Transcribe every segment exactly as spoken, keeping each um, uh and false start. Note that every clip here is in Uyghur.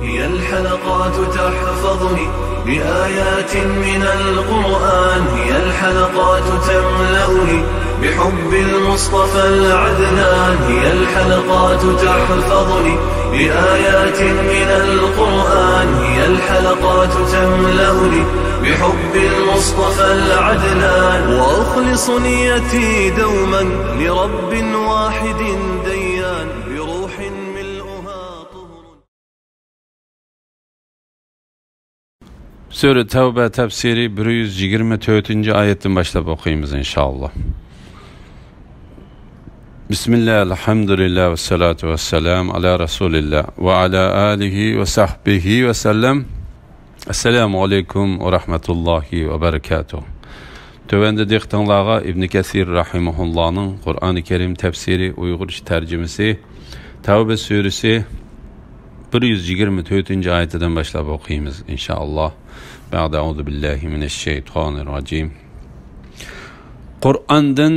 هي الحلقات تحفظني بآيات من القرآن، هي الحلقات تملأني بحب المصطفى العدنان، هي الحلقات تحفظني بآيات من القرآن، هي الحلقات تملأني بحب المصطفى العدنان، وأخلص نيتي دوما لرب واحد ديان، بروح ملؤها طهر. سۈرە تەۋبە تەپسىرى بىر يۈز يىگىرمە تۆتىنچى ئايەتتىن باشلاپ ئوقۇيمىز، ئىنشائاللا. بىسمىللا، ئەلھەمدۇلىللا، ۋەسسالاتۇ ۋەسسالامۇ ئالا رەسۇلىللا ۋە ئالا ئالىھى ۋە سەھبىھى ۋەسەللەم. ئەسسالامۇ ئەلەيكۇم ۋە رەھمەتۇللاھى ۋە بەرىكاتۇھ. تۆۋەندە دىققىتىڭلارغا ئىبنى كەسىر رەھىمەھۇللانىڭ قۇرئانى كەرىم تەپسىرى ئۇيغۇرچە تەرجىمىسى، تەۋبە سۈرىسى بىر يۈز يىگىرمە تۆتىنچى ئايىتىدىن باشلاپ ئوقۇيمىز، ئىنشائاللا. بەئدە ئەئۇزۇ بىللاھى مىنەششەيتانىررەجىم. قۇرئاندىن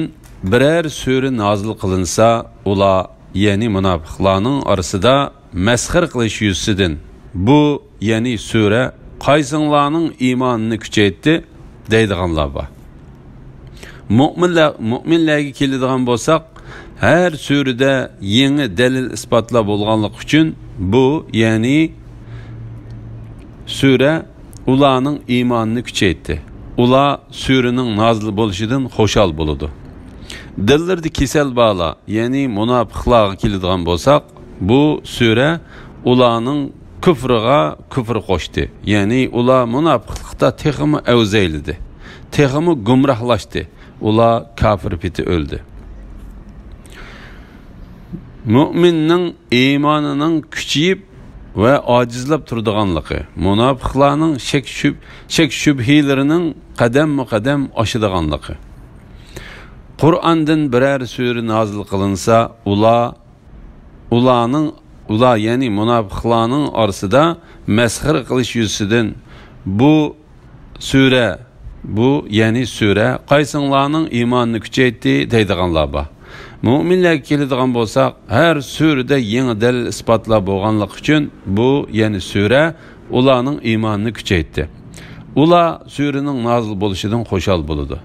بىرەر سۈرە نازىل قىلىنسا، ئۇلار، يەنى مۇناپىقلارنىڭ ئارىسىدا مەسخىرە قىلىش يۈزىسىدىن، بۇ، يەنى سۈرە، قايسىڭلارنىڭ ئىمانىنى كۈچەيتتى دەيدىغانلار بار. مۆمىنلەر، مۆمىنلەرگە كېلىدىغان بولساق، ھەر سۈرىدە يېڭى دەلىل ئىسپاتلار بولغانلىقى ئۈچۈن بۇ، يەنى سۈرە ئۇلارنىڭ ئىمانىنى كۈچەيتتى. ئۇلار سۈرىنىڭ نازىل بولۇشىدىن خۇشال بولىدۇ. دىللىرىدا كېسەل بارلار، يەنى مۇناپىقلارغا كېلىدىغان بولساق، بۇ سۈرە ئۇلارنىڭ كۇفرىغا كۇفر قوشتى. يەنى ئۇلار مۇناپىقلىقتا تېخىمۇ ئەۋزەيلىدى، تېخىمۇ گۇمراھلاشتى. ئۇلار كاپىر پېتى ئۆلدى. مۆمىننىڭ ئىمانىنىڭ كۈچىيىپ ۋە ئاجىزلاپ تۇرىدىغانلىقى، مۇناپىقلارنىڭ شەك-شۈب-، شەك-شۈبھىلىرىنىڭ قەدەممۇ قەدەم ئاشىدىغانلىقى. قۇرئاندىن بىرەر سۈرە نازىل قىلىنسا، ئۇلار، ئۇلارنىڭ، ئۇلار، يەنى مۇناپىقلارنىڭ ئارىسىدا مەسخىرە قىلىش يۈزىسىدىن، بۇ سۈرە، بۇ، يەنى سۈرە، قايسىڭلارنىڭ ئىمانىنى كۈچەيتتى دەيدىغانلار بار. مۆمىنلەرگە كېلىدىغان بولساق، ھەر سۈرىدە يېڭى دەلىل ئىسپاتلار بولغانلىقى ئۈچۈن، بۇ، يەنى سۈرە، ئۇلارنىڭ ئىمانىنى كۈچەيتتى. ئۇلار سۈرىنىڭ نازىل بولۇشىدىن خۇشال بولىدۇ.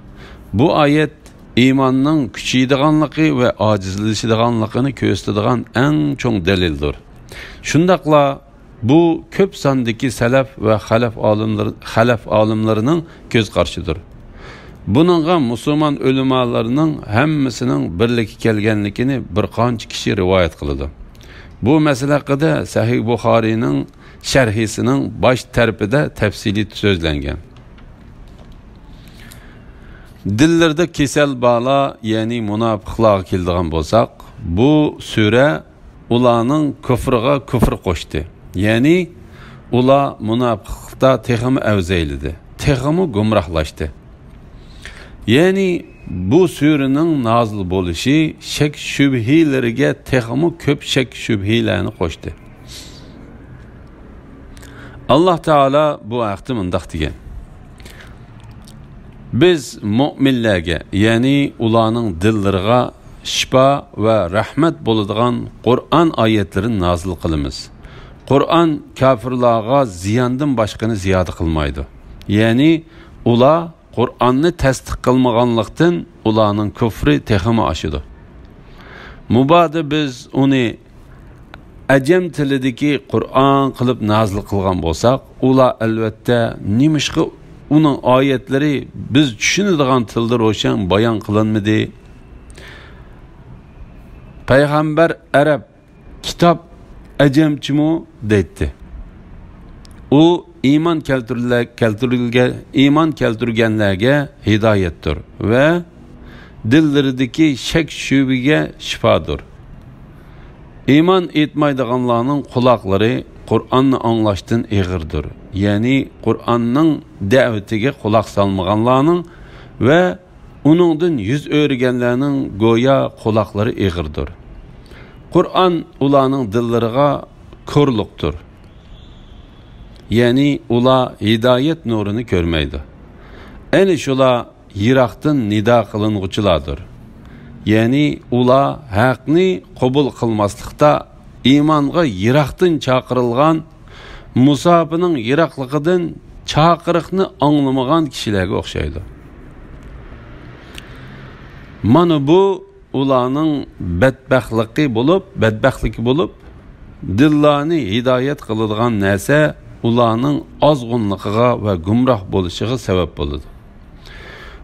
بۇ ئايەت ئىماننىڭ كۈچىيىدىغانلىقى ۋە ئاجىزلىشىدىغانلىقىنى كۆرسىتىدىغان ئەڭ چوڭ دەلىلدۇر. شۇنداقلا بۇ كۆپ ساندىكى سەلەف ۋە خەلەف ئالىملىرى، خەلەف ئالىملىرىنىڭ كۆز قارىشىدۇر. بۇنىڭغا مۇسۇلمان ئۆلىمالىرىنىڭ ھەممىسىنىڭ بىرلىككە كەلگەنلىكىنى بىر قانچە كىشى رىۋايەت قىلىدۇ. بۇ مەسىلە ھەققىدە سەھىھ بۇخارىينىڭ شەرھىسىنىڭ باش تەرىپىدە تەپسىلىي سۆزلەنگەن. دىللىرىدا كېسەل بارلار، يەنى مۇناپىقلارغا كېلىدىغان بولساق، بۇ سۈرە ئۇلارنىڭ كۇفرىغا كۇفر قوشتى. يەنى ئۇلار مۇناپىقلىقتا تېخىمۇ ئەۋزەيلىدى، تېخىمۇ گۇمراھلاشتى. يەنى بۇ سۈرىنىڭ نازىل بولۇشى شەك-شۈبھىلىرىگە تېخىمۇ كۆپ شەك-شۈبھىلەرنى قوشتى. ئاللاھ تائالا بۇ ھەقتە مۇنداق دېگەن: بىز مۆمىنلەرگە، يەنى ئۇلارنىڭ دىللىرىغا شىپا ۋە رەھمەت بولىدىغان قۇرئان ئايەتلىرىنى نازىل قىلىمىز. قۇرئان كاپىرلارغا زىياندىن باشقىنى زىيادە قىلمايدۇ. يەنى ئۇلار قۇرئاننى تەستىق قىلمىغانلىقتىن، ئۇلارنىڭ كۇفرى تېخىمۇ ئاشىدۇ. مۇبادا بىز ئۇنى ئەجەم تىلىدىكى قۇرئان قىلىپ نازىل قىلغان بولساق، ئۇلار، ئەلۋەتتە، نېمىشقا ئۇنىڭ ئايەتلىرى بىز چۈشىنىدىغان تىلدا روشەن بايان قىلىنمىدى؟ پەيغەمبەر ئەرەب، كىتاب ئەجەمچىمۇ؟ دەيتتى. ئۇ ئىمان كەلتۈرلە-، كەلتۈرۈلگە-، ئىمان كەلتۈرگەنلەرگە ھىدايەتتۇر ۋە دىللىرىدىكى شەك-شۈبھىگە شىپادۇر. ئىمان ئېيتمايدىغانلارنىڭ قۇلاقلىرى قۇرئاننى ئاڭلاشتىن ئېغىردۇر. يەنى قۇرئاننىڭ دەۋىتىگە قۇلاق سالمىغانلارنىڭ ۋە ئۇنىڭدىن يۈز ئۆرۈگەنلەرنىڭ گويا قۇلاقلىرى ئېغىردۇر. قۇرئان ئۇلارنىڭ دىللىرىغا كورلۇقتۇر. يەنى ئۇلار ھىدايەت نۇرىنى كۆرمەيدۇ. ئەنە شۇلار يىراقتىن نىدا قىلىنغۇچىلاردۇر. يەنى ئۇلار ھەقنى قوبۇل قىلماسلىقتا، ئىمانغا يىراقتىن چاقىرىلغان مۇساپىنىڭ يىراقلىقىدىن چاقىرىقنى ئاڭلىمىغان كىشىلەرگە ئوخشايدۇ. مانا بۇ ئۇلارنىڭ بەتبەختلىكى بولۇپ، بەتبەختلىكى بولۇپ، دىللارنى ھىدايەت قىلىدىغان نەرسە ئۇلارنىڭ ئازغۇنلۇقىغا ۋە گۇمراھ بولۇشىغا سەۋەب بولىدۇ.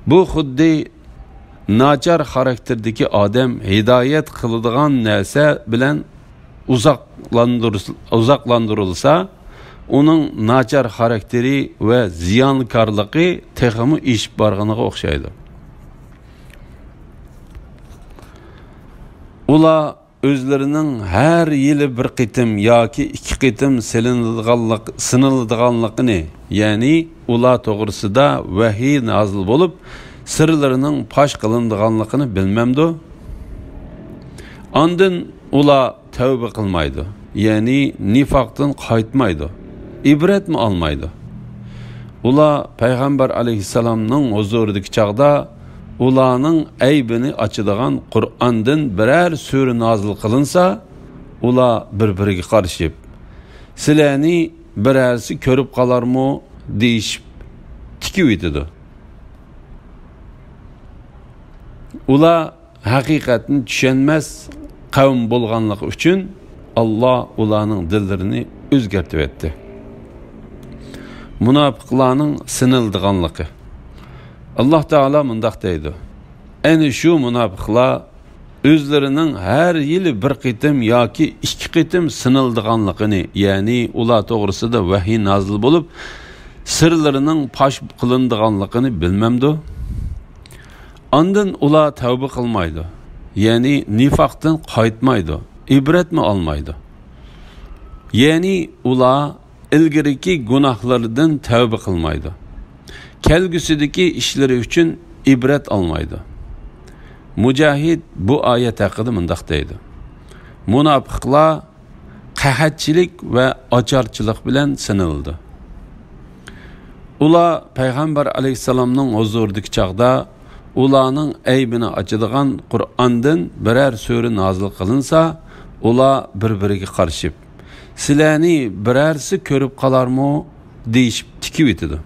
بۇ خۇددى ناچار خاراكتېردىكى ئادەم ھىدايەت قىلىدىغان نەرسە بىلەن ئۇزاقلاندۇرس-، ئۇزاقلاندۇرۇلسا، ئۇنىڭ ناچار خاراكتېرى ۋە زىيانكارلىقى تېخىمۇ ئېشىپ بارغىنىغا ئوخشايدۇ. ئۇلار ئۆزلىرىنىڭ ھەر يىلى بىر قېتىم ياكى ئىككى قېتىم سېلىنىدىغانلىق-، سىنىلىدىغانلىقىنى، يەنى ئۇلار توغرىسىدا ۋەھىي نازىل بولۇپ، سىرلىرىنىڭ پاش قىلىنىدىغانلىقىنى بىلمەمدۇ؟ ئاندىن ئۇلار تەۋبە قىلمايدۇ، يەنى نىفاقتىن قايتمايدۇ، ئىبرەتمۇ ئالمايدۇ. ئۇلار پەيغەمبەر ئەلەيھىسسالامنىڭ ھۇزۇرىدىكى چاغدا ئۇلارنىڭ ئەيبىنى ئاچىدىغان قۇرئاندىن بىرەر سۈرە نازىل قىلىنسا، ئۇلار بىر-بىرىگە قارىشىپ، سىلەرنى بىرەرسى كۆرۈپ قالارمۇ دېيىشىپ تىكىۋېتىدۇ. ئۇلار ھەقىقەتنى چۈشەنمەس قەۋم بولغانلىقى ئۈچۈن، ئاللا ئۇلارنىڭ دىللىرىنى ئۆزگەرتىۋەتتى. مۇناپىقلارنىڭ سىنىلىدىغانلىقى. ئاللا تائالا مۇنداق دەيدۇ: ئەنە شۇ مۇناپىقلار ئۆزلىرىنىڭ ھەر يىلى بىر قېتىم ياكى ئىككى قېتىم سىنىلىدىغانلىقىنى، يەنى ئۇلار توغرىسىدا ۋەھىي نازىل بولۇپ، سىرلىرىنىڭ پاش قىلىنىدىغانلىقىنى بىلمەمدۇ؟ ئاندىن ئۇلار تەۋبە قىلمايدۇ، يەنى نىفاقتىن قايتمايدۇ، ئىبرەتمۇ ئالمايدۇ. يەنى ئۇلار ئىلگىرىكى گۇناھلىرىدىن تەۋبە قىلمايدۇ. كەلگۈسىدىكى ئىشلىرى ئۈچۈن ئىبرەت ئالمايدۇ. مۇجاھىد بۇ ئايەت ھەققىدە مۇنداق دەيدۇ: مۇناپىقلار قەھەتچىلىك ۋە ئاچارچىلىق بىلەن سىنىلىدۇ. ئۇلار پەيغەمبەر ئەلەيھىسسالامنىڭ ھۇزۇرىدىكى چاغدا ئۇلارنىڭ ئەيبىنى ئاچىدىغان قۇرئاندىن بىرەر سۈرە نازىل قىلىنسا، ئۇلار بىر-بىرىگە قارىشىپ، سىلەرنى بىرەرسى كۆرۈپ قالارمۇ دېيىشىپ تىكىۋېتىدۇ.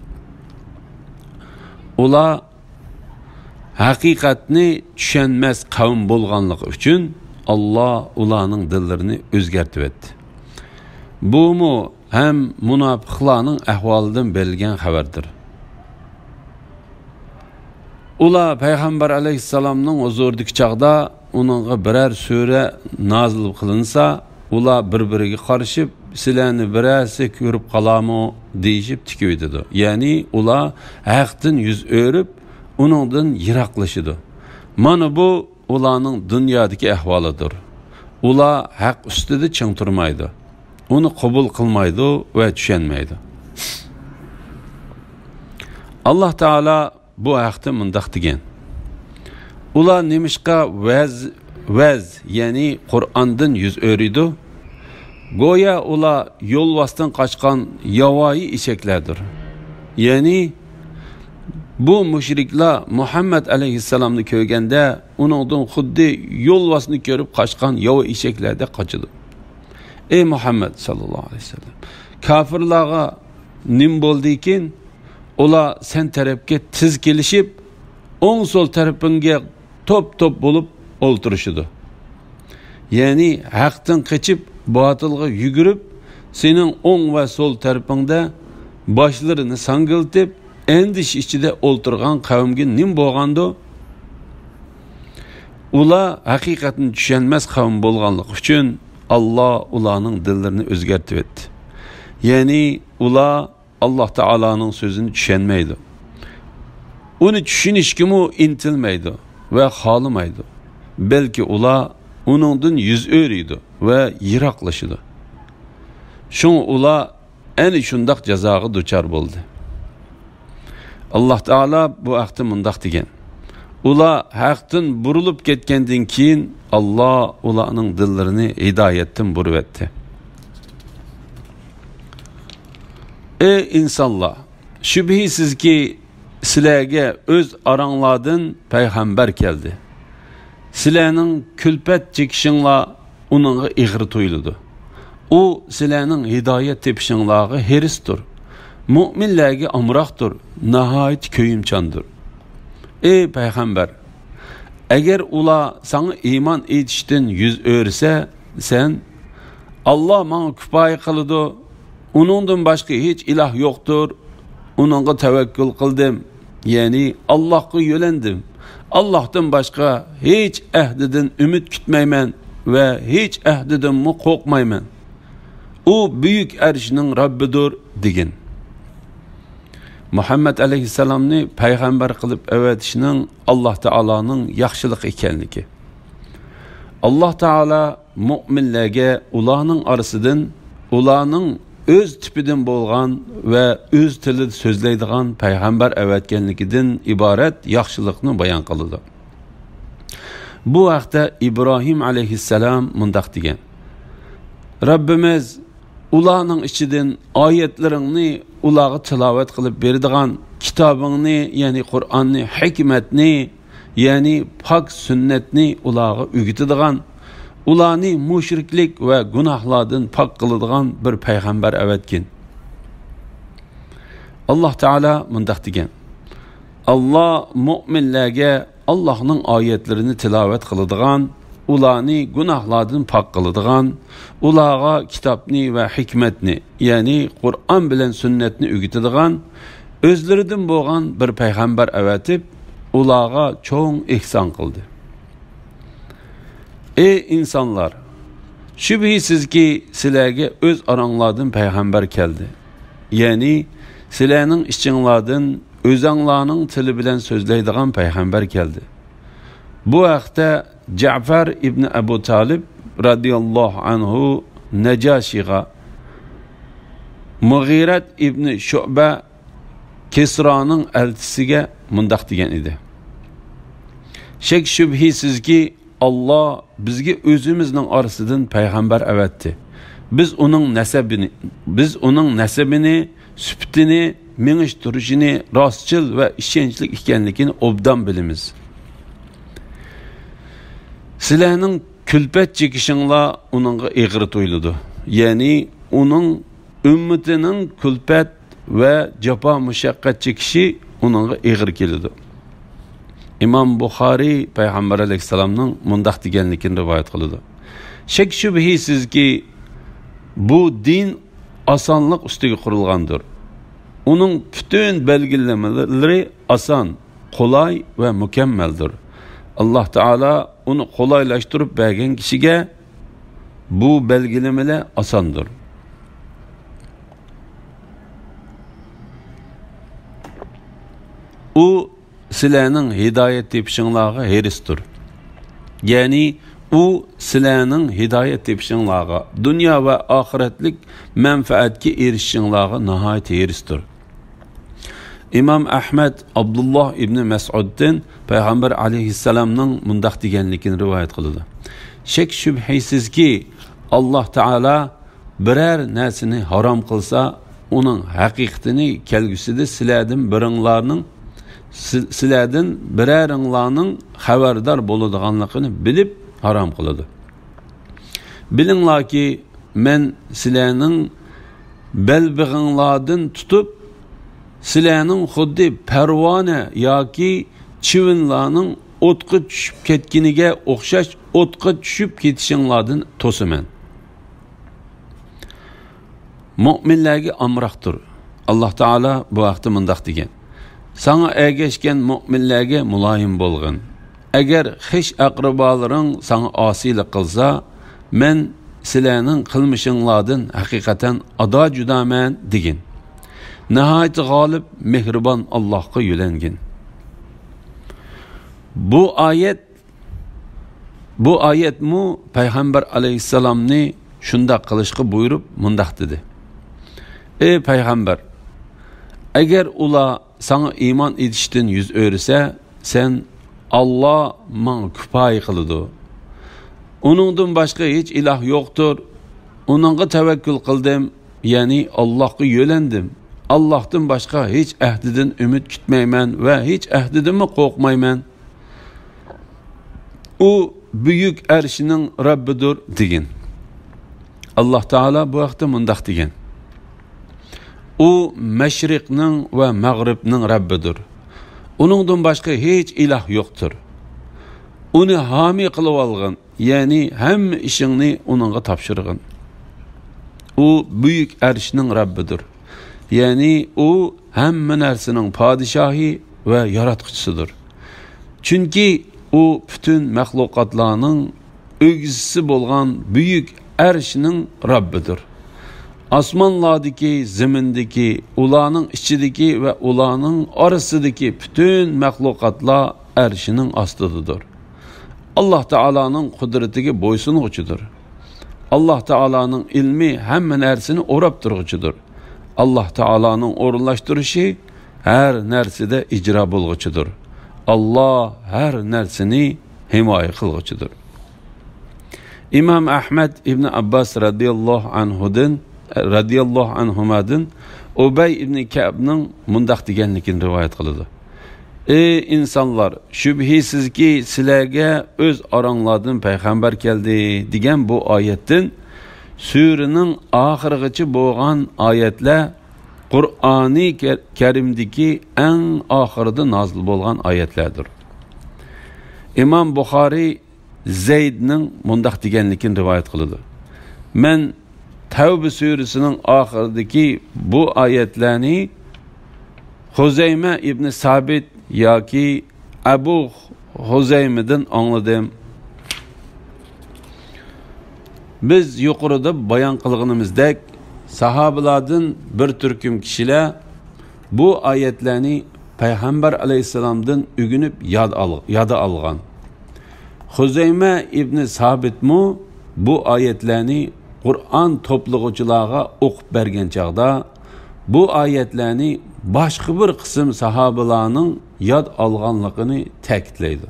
ئۇلار ھەقىقەتنى چۈشەنمەس قەۋم بولغانلىقى ئۈچۈن، ئاللا ئۇلارنىڭ دىللىرىنى ئۆزگەرتىۋەتتى. بۇمۇ ھەم مۇناپىقلارنىڭ ئەھۋالىدىن بېرىلگەن خەۋەردۇر. ئۇلار پەيغەمبەر ئەلەيھىسسالامنىڭ ھۇزۇرىدىكى چاغدا ئۇنىڭغا بىرەر سۈرە نازىل قىلىنسا، ئۇلار بىر-بىرىگە قارىشىپ، سىلەرنى بىرەرسى كۆرۈپ قالارمۇ دېيىشىپ تىكىۋېتىدۇ. يەنى ئۇلار ھەقتىن يۈز ئۆرۈپ، ئۇنىڭدىن يىراقلىشىدۇ. مانا بۇ ئۇلارنىڭ دۇنيادىكى ئەھۋالىدۇر. ئۇلار ھەق ئۈستىدە چىڭ تۇرمايدۇ، ئۇنى قوبۇل قىلمايدۇ ۋە چۈشەنمەيدۇ. ئاللا تائالا بۇ ھەقتە مۇنداق دېگەن: ئۇلار نېمىشقا ۋەز، ۋەز، يەنى قۇرئاندىن يۈز ئۆرۈيدۇ؟ گويا ئۇلار يولۋاستىن قاچقان ياۋايى ئېشەكلەردۇر. يەنى بۇ مۇشرىكلار مۇھەممەد ئەلەيھىسسالامنى كۆرگەندە، ئۇنىڭدىن خۇددى يولۋاسنى كۆرۈپ قاچقان ياۋا ئېشەكلەردەك قاچىدۇ. ئەي مۇھەممەد ساللاللاھۇ ئەلەيھى ۋەسەللەم، كاپىرلارغا نېمە بولدىكىن؟ ئۇلار سەن تەرەپكە تېز كېلىشىپ، ئوڭ سول تەرىپىڭگە توپ-توپ بولۇپ ئولتۇرۇشىدۇ. يەنى ھەقتىن قېچىپ، باتىلغا يۈگۈرۈپ، سېنىڭ ئوڭ ۋە سول تەرىپىڭدە باشلىرىنى ساڭگىلىتىپ، ئەندىشە ئىچىدە ئولتۇرغان قەۋمگە نېمە بولغاندۇ؟ ئۇلار ھەقىقەتنى چۈشەنمەس قەۋم بولغانلىقى ئۈچۈن، ئاللا ئۇلارنىڭ دىللىرىنى ئۆزگەرتىۋەتتى. يەنى ئۇلار ئاللا تائالانىڭ سۆزىنى چۈشەنمەيدۇ. ئۇنى چۈشىنىشكىمۇ ئىنتىلمەيدۇ ۋە خالىمايدۇ. بەلكى ئۇلار ئۇنىڭدىن يۈز ئۆرۈيدۇ ۋە يىراقلىشىدۇ. شۇڭا ئۇلار ئەنە شۇنداق جازاغا دۇچار بولدى. ئاللا تائالا بۇ ھەقتە مۇنداق دېگەن: ئۇلار ھەقتىن بۇرۇلۇپ كەتكەندىن كېيىن، ئاللا ئۇلارنىڭ دىللىرىنى ھىدايەتتىن بۇرۇۋەتتى. ئەي ئىنسانلار، شۈبھىسىزكى، سىلەرگە ئۆز ئاراڭلاردىن پەيغەمبەر كەلدى. سىلەرنىڭ كۈلپەت چېكىشىڭلار ئۇنىڭغا ئېغىر تۇيۇلىدۇ. ئۇ سىلەرنىڭ ھىدايەت تېپىشىڭلارغا ھېرىستۇر، مۆمىنلەرگە ئامراقتۇر، ناھايىتى كۆيۈمچاندۇر. ئەي پەيغەمبەر، ئەگەر ئۇلار ساڭا ئىمان ئېيتىشتىن يۈز ئۆرۈسە، سەن، «ئاللا ماڭا كۇپايە قىلىدۇ، ئۇنىڭدىن باشقا ھېچ ئىلاھ يوقتۇر، ئۇنىڭغا تەۋەككۈل قىلدىم، يەنى ئاللاھقا يۆلەندىم، ئاللاھتىن باشقا ھېچ ئەھدىدىن ئۈمىد كۈتمەيمەن ۋە ھېچ ئەھدىدىنمۇ قورقمايمەن. ئۇ بۈيۈك ئەرشنىڭ رەببىدۇر» دېگىن. مۇھەممەد ئەلەيھىسسالامنى پەيغەمبەر قىلىپ ئەۋەتىشنىڭ ئاللا تائالانىڭ ياخشىلىقى ئىكەنلىكى. ئاللا تائالا مۆمىنلەرگە ئۇلارنىڭ ئارىسىدىن ئۇلارنىڭ ئۆز تىپىدىن بولغان ۋە ئۆز تىلىدا سۆزلەيدىغان پەيغەمبەر ئەۋەتكەنلىكىدىن ئىبارەت ياخشىلىقنى بايان قىلىدۇ. بۇ ھەقتە ئىبراھىم ئەلەيھىسسالام مۇنداق دېگەن: «رەببىمىز، ئۇلارنىڭ ئىچىدىن ئايەتلىرىڭنى ئۇلارغا تىلاۋەت قىلىپ بېرىدىغان، كىتابىڭنى، يەنى قۇرئاننى، ھېكمەتنى، يەنى پاك سۈننەتنى ئۇلارغا ئۆگىتىدىغان، ئۇلارنى مۇشرىكلىك ۋە گۇناھلاردىن پاك قىلىدىغان بىر پەيغەمبەر ئەۋەتكىن.» ئاللا تائالا مۇنداق دېگەن: «ئاللا مۆمىنلەرگە ئاللاھنىڭ ئايەتلىرىنى تىلاۋەت قىلىدىغان، ئۇلارنى گۇناھلاردىن پاك قىلىدىغان، ئۇلارغا كىتابنى ۋە ھېكمەتنى، يەنى قۇرئان بىلەن سۈننەتنى ئۆگىتىدىغان، ئۆزلىرىدىن بولغان بىر پەيغەمبەر ئەۋەتىپ، ئۇلارغا چوڭ ئېھسان قىلدى. ئەي ئىنسانلار! شۈبھىسىزكى، سىلەرگە ئۆز ئاراڭلاردىن پەيغەمبەر كەلدى، يەنى سىلەرنىڭ ئىچىڭلاردىن ئۆزەڭلارنىڭ تىلى بىلەن سۆزلەيدىغان پەيغەمبەر كەلدى.» بۇ ھەقتە جەفەر ئىبنى ئەبۇ تالىپ رەزىياللاھۇ ئەنھۇ نەجاشىغا، مۇغىرەت ئىبنى شۇئبە كىسرانىڭ ئەلچىسىگە مۇنداق دېگەن ئىدى: «شەك شۈبھىسىزكى، ئاللا بىزگە ئۆزىمىزنىڭ ئارىسىدىن پەيغەمبەر ئەۋەتتى. بىز ئۇنىڭ نەسەبىنى، بىز ئۇنىڭ نەسىبىنى، سۈپىتىنى، مېڭىش تۇرۇشىنى راستچىل ۋە ئىشەنچلىك ئىكەنلىكىنى ئوبدان بىلىمىز. سىلەرنىڭ كۈلپەت چېكىشىڭلار ئۇنىڭغا ئېغىر تۇيۇلىدۇ، يەنى ئۇنىڭ ئۈممىتىنىڭ كۈلپەت ۋە جاپا مۇشەققەت چېكىشى ئۇنىڭغا ئېغىر كېلىدۇ.» ئىمام بۇخارىي پەيغەمبەر ئەلەيھىسسالامنىڭ مۇنداق دېگەنلىكىنى رىۋايەت قىلىدۇ: «شەك شۈبھىسىزكى، بۇ دىن ئاسانلىق ئۈستىگە قۇرۇلغاندۇر. ئۇنىڭ پۈتۈن بەلگىلىمىلىرى ئاسان، قولاي ۋە مۇكەممەلدۇر. ئاللا تائالا ئۇنى قولايلاشتۇرۇپ بەرگەن كىشىگە بۇ بەلگىلىمىلەر ئاساندۇر. ئۇ سىلەرنىڭ ھىدايەت تېپىشىڭلارغا ھېرىستۇر.» يەنى ئۇ سىلەرنىڭ ھىدايەت تېپىشىڭلارغا، دۇنيا ۋە ئاخىرەتلىك مەنپەئەتكە ئېرىشىشىڭلارغا ناھايىتى ھېرىستۇر. ئىمام ئەھمەد ئابدۇللا ئىبنى مەسئۇدتىن پەيغەمبەر ئەلەيھىسسالامنىڭ مۇنداق دېگەنلىكىنى رىۋايەت قىلىدۇ: «شەك شۈبھىسىزكى، ئاللا تائالا بىرەر نەرسىنى ھارام قىلسا، ئۇنىڭ ھەقىقىتىنى كەلگۈسىدە سىلەردىن بىرىڭلارنىڭ، سىل-، سىلەردىن بىرەرىڭلارنىڭ خەۋەردار بولىدىغانلىقىنى بىلىپ ھارام قىلىدۇ. بىلىڭلاركى، مەن سىلەرنىڭ بەلبېغىڭلاردىن تۇتۇپ، سىلەرنىڭ خۇددى پەرۋانە ياكى چىۋىنلارنىڭ ئوتقا چۈشۈپ كەتكىنىگە ئوخشاش ئوتقا چۈشۈپ كېتىشىڭلاردىن توسىمەن.» مۆمىنلەرگە ئامراقتۇر. ئاللا تائالا بۇ ھەقتە مۇنداق دېگەن: «ساڭا ئەگەشكەن مۆمىنلەرگە مۇلايىم بولغىن. ئەگەر خىش ئەقرىبالىرىڭ ساڭا ئاسىيلىق قىلسا، مەن سىلەرنىڭ قىلمىشىڭلاردىن ھەقىقەتەن ئادا جۇدامەن» دېگىن. ناھايىتى غالىب، مېھرىبان ئاللاھقا يۆلەنگىن. بۇ ئايەت، بۇ ئايەتمۇ پەيغەمبەر ئەلەيھىسسالامنى شۇنداق قىلىشقا بۇيرۇپ مۇنداق دېدى: «ئەي پەيغەمبەر، ئەگەر ئۇلار ساڭا ئىمان ئېيتىشتىن يۈز ئۆرۈسە، سەن، ئاللا ماڭا كۇپايە قىلىدۇ. ئۇنىڭدىن باشقا ھېچ ئىلاھ يوقتۇر. ئۇنىڭغا تەۋەككۈل قىلدىم، يەنى ئاللاھقا يۆلەندىم. ئاللاھتىن باشقا ھېچ ئەھدىدىن ئۈمىد كۈتمەيمەن ۋە ھېچ ئەھدىدىنمۇ قورقمايمەن. ئۇ بۈيۈك ئەرشنىڭ رەببىدۇر» دېگىن. ئاللاھ تائالا بۇ ھەقتە مۇنداق دېگەن: ئۇ مەشرىقنىڭ ۋە مەغرىبنىڭ رەببىدۇر. ئۇنىڭدىن باشقا ھېچ ئىلاھ يوقتۇر. ئۇنى ھامىي قىلىۋالغىن، يەنى ھەممە ئىشىڭنى ئۇنىڭغا تاپشۇرغىن. ئۇ بۈيۈك ئەرشنىڭ رەببىدۇر. يەنى ئۇ ھەممە نەرسىنىڭ پادىشاھى ۋە ياراتقۇچىسىدۇر. چۈنكى ئۇ پۈتۈن مەخلۇقاتلارنىڭ ئۆگزىسى بولغان بۈيۈك ئەرشنىڭ رەببىدۇر. ئاسمانلاردىكى، زېمىندىكى، ئۇلارنىڭ ئىچىدىكى ۋە ئۇلارنىڭ ئارىسىدىكى پۈتۈن مەخلۇقاتلار ئەرشىنىڭ ئاستىدىدۇر. ئاللاھ تائالانىڭ قۇدرىتىگە بويسۇنغۇچىدۇر. ئاللاھ تائالانىڭ ئىلمى ھەممە نەرسىنى ئوراپ تۇرغۇچىدۇر. ئاللاھ تائالانىڭ ئورۇنلاشتۇرۇشى ھەر نەرسىدە ئىجرا بولغۇچىدۇر. ئاللاھ ھەر نەرسىنى ھىمايە قىلغۇچىدۇر. ئىمام ئەھمەد ئىبنى ئابباس رەزىياللاھۇ ئەنھۇدىن، رەزىياللاھۇ ئەنھۇمادىن ئۇبەي ئىبنى كەئبنىڭ مۇنداق دېگەنلىكىنى رىۋايەت قىلىدۇ: ئى ئىنسانلار، شۈبھىسىزكى، سىلەرگە ئۆز ئاراڭلاردىن پەيغەمبەر كەلدى، دېگەن بۇ ئايەتتىن سۈرىنىڭ ئاخىرىغىچە بولغان ئايەتلەر قۇرئانى كە-، كەرىمدىكى ئەڭ ئاخىرىدا نازىل بولغان ئايەتلەردۇر. ئىمام بۇخارىي زەيدنىڭ مۇنداق دېگەنلىكىنى رىۋايەت قىلىدۇ: مەن تەۋبە سۈرىسىنىڭ ئاخىرىدىكى بۇ ئايەتلەرنى خۇزەيمە ئىبنى سابىت ياكى ئەبۇ خۇزەيمىدىن ئاڭلىدىم. بىز يۇقىرىدا بايان قىلغىنىمىزدەك، ساھابىلاردىن بىر تۈركۈم كىشىلەر بۇ ئايەتلەرنى پەيغەمبەر ئەلەيھىسسالامدىن ئۆگىنىپ ياد ئال-، ياد ئالغان. خۇزەيمە ئىبنى سابىتمۇ بۇ ئايەتلەرنى قۇرئان توپلىغۇچىلارغا ئوقۇپ بەرگەن چاغدا، بۇ ئايەتلەرنى باشقا بىر قىسىم ساھابىلارنىڭ ياد ئالغانلىقىنى تەكىتلەيدۇ.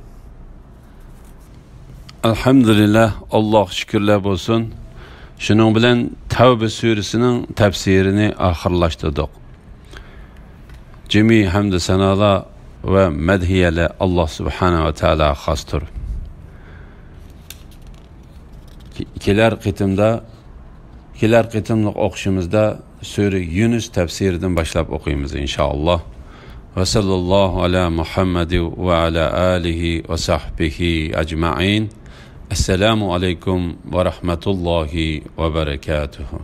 ئەلھەمدۇلىللاھ، ئاللاھقا شۈكۈرلەر بولسۇن. شۇنىڭ بىلەن تەۋبە سۈرىسىنىڭ تەپسىرىنى ئاخىرلاشتۇردۇق. جىمى ھەمدۇ سانالار ۋە مەدھىيەلەر ئاللاھ سۇبھانەھۇ ۋە تائالاغا خاستۇر. كېلەر قېتىمدا، كېلەر قېتىملىق ئوقۇشىمىزدا سۈرە يۇنۇس تەپسىرىدىن باشلاپ ئوقۇيمىز، ئىنشائاللاھ. ۋە ساللاللاھۇ ئەلا مۇھەممەد ۋە ئەلا ئالىھى ۋە سەھبىھى ئەجمەئىن. ئەسسالامۇ ئەلەيكۇم ۋە رەھمەتۇللاھى ۋە بەرەكاتۇھۇ.